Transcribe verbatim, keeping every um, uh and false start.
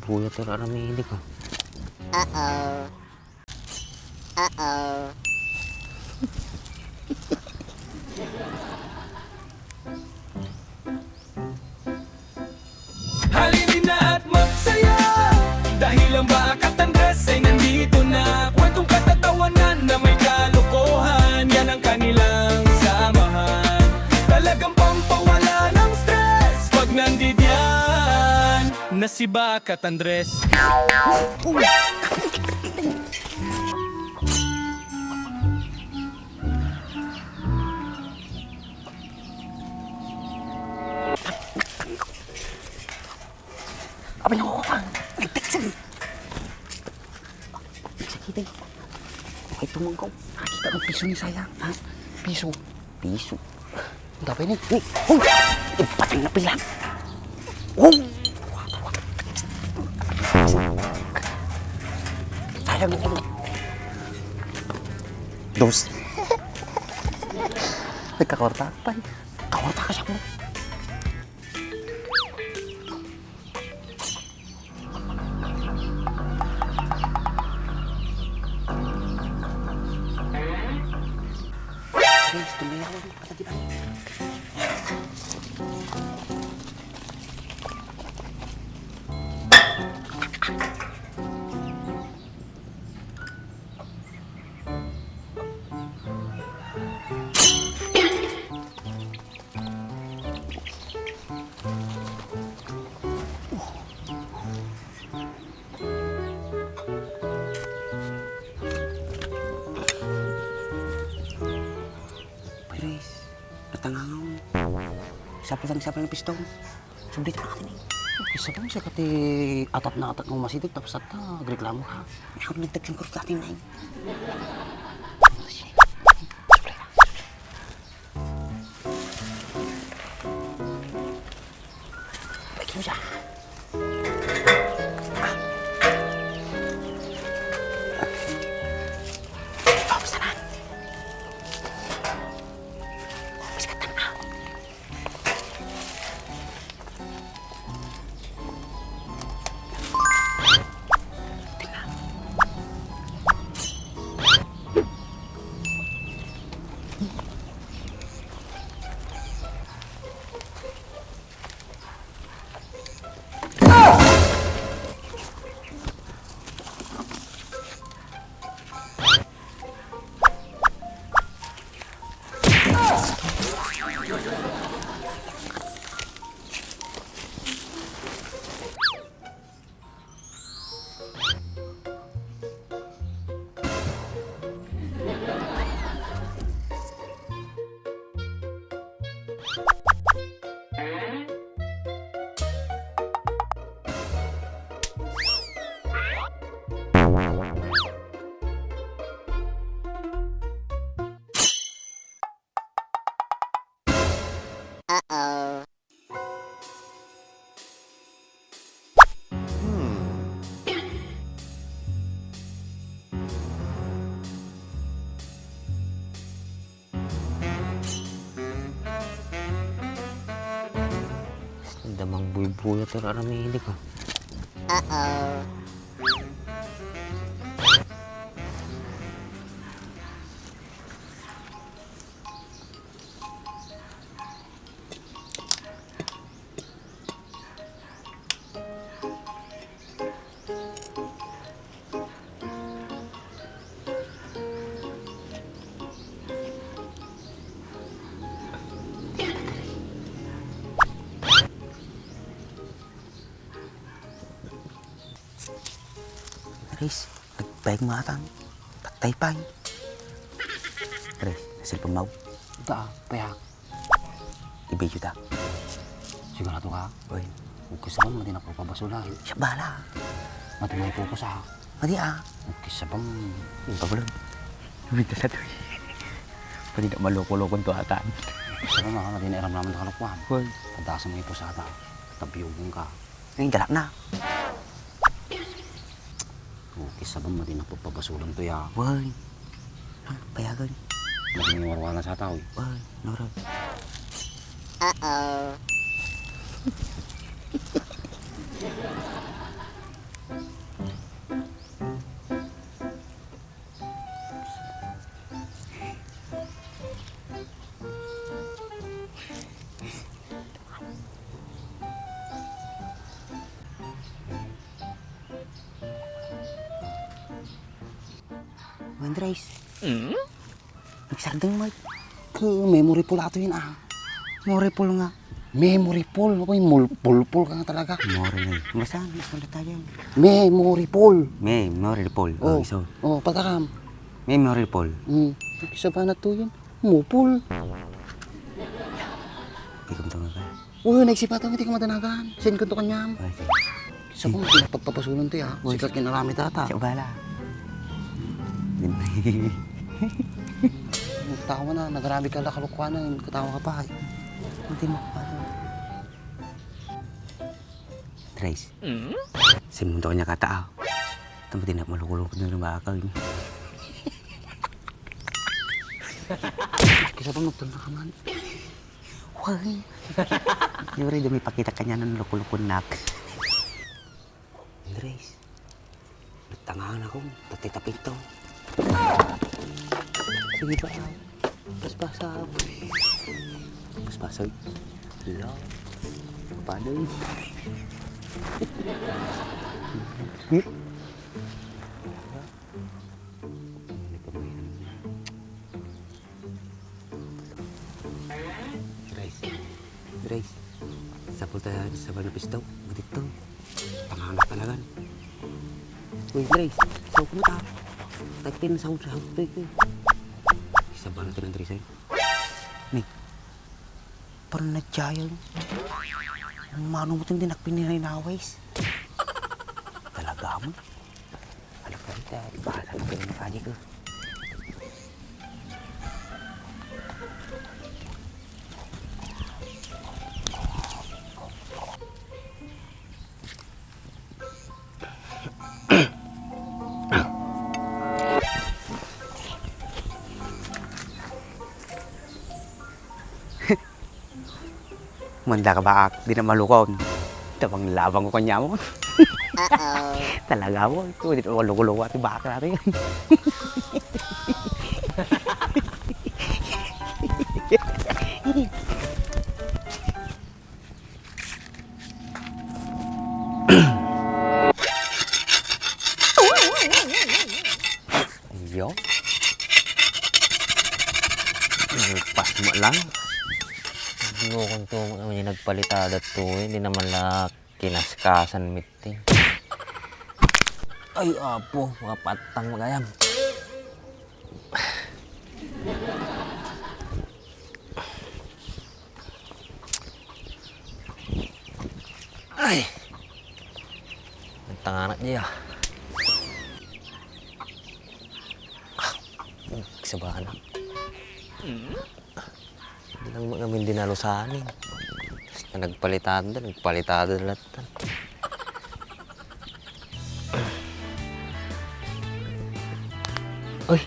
buybuya ti ar-aramidek, ah. Uh-oh. Uh-oh. Halina at magsaya, dahil ang Bakat Andres ay nandito na. Kwentong katatawanan na may kalokohan, yan ang kanilang samahan. Talagang pampawala ng stress pag nandidiyan na si Bakat Andres. Abay, naku, kuya. Nagtext. Nagsakitan. Okay, tumanggaw. Nakita ko piso ni sayang, ha? Piso. Piso. Ang tapay ni. Oh, oh! Ipatay na pila. Oh! Sayang ako. Dos. Nagkakorta pa. Kakorta ka siya mo. Guys, tumayaw ang patatipan. Paris, natangangaw. Sapul lang, sapul lang piston. Subli ta na kami. Kisa bang siya kati atat na atat nga umasideg tapos atta, agreklamo ka. Ako nagtagkang kurso atin na eh. Bigyan mo siya. Tapos na. Tapos ka na. Uh-oh. Hmm. Damang buybuya ti ar-aramidek, ah. Uh-oh. Aris, nagpayag mo atan. Patay pay. Aris, cellphone mo? Da, payag. I-video ta. Sigurado ka? Oy. Huwag ka sa mati na pagpabasulan. Siya bala. Mati na ipupusa. Mati, ah. Huwag ka sa bang. Yung pabulon. Minta sa to. Pwede na maloko-lokon to atan. Sa mga mati na iram naman na kalukuan. Oy. Pagdasa mo ipusata. Tabiyugon ka. Ay, dala na. Oh, kisa ba mati na pagpabasulan to ya? Way. Ha? Payagan. Mati na warwara sa tao eh. Way, nora. Uh-oh. Andres. Hmm? Nagsardeng met. Ke, memory full ato yan, ah. Memory full nga. Memory full. Apoy, mul-, full, full ka nga talaga. Memory na eh. Basta, basta tayo. Memory full. Memory full. Oh, Oh, iso. Oh, patakam. Memory full. Hmm. Isa pa na to yan. Mupul. Ikaw tama ka. Uy, nagsipatan nga, di ka madanagan. Send ko to kanyam. Ay, sige. Sa kung pinapagpapasulan to, ya. Uy. Sikat kinarami tata. Siya bala. Din. Tawa na, nagrabe ka la kalukuanan, katawa ka pa, eh. Hindi mo pa to. Trace. Send mo to kanya kata, ah. Tama din na malukulong ko na lumakag. Kisa pa magtanda ka man. Why? Yuri, dumipakita ka niya ng lukulukon nak. Andres, nagtangahan ako. Tatay tapinto. Sige ba? Paspasa. Paspasa. Hello. Paano? Grace. Grace. Sapul ta sa bana pisto. Matito. Tangana talaga. Uy, Grace. So, kumusta? Tagpin sa hud-, sa hudtoy ko. Isa ba natin ang Grace, eh? Ni. Parang nadyayan. Ang manong mo din nagpinirinawis. Talaga mo? Ano ka rito? Bahasa ka pinapadi ko. Manda ka baak, di na malukon. Tabang labang ko kanya mo. Uh-oh. Talaga mo, ito, di na maluko-luko ati baak natin. Ayo. Pas mo lang. Naglukonto mo naman yung nagpalitada to, eh. Hindi naman la kinaskasan meeting. Ay, apo, mga patang magayam. Ay! Nagtanganak niya. Ah, sabanak. Di lang mga mindinalusanin. Nagpalitada, nagpalitada lahat. Uy,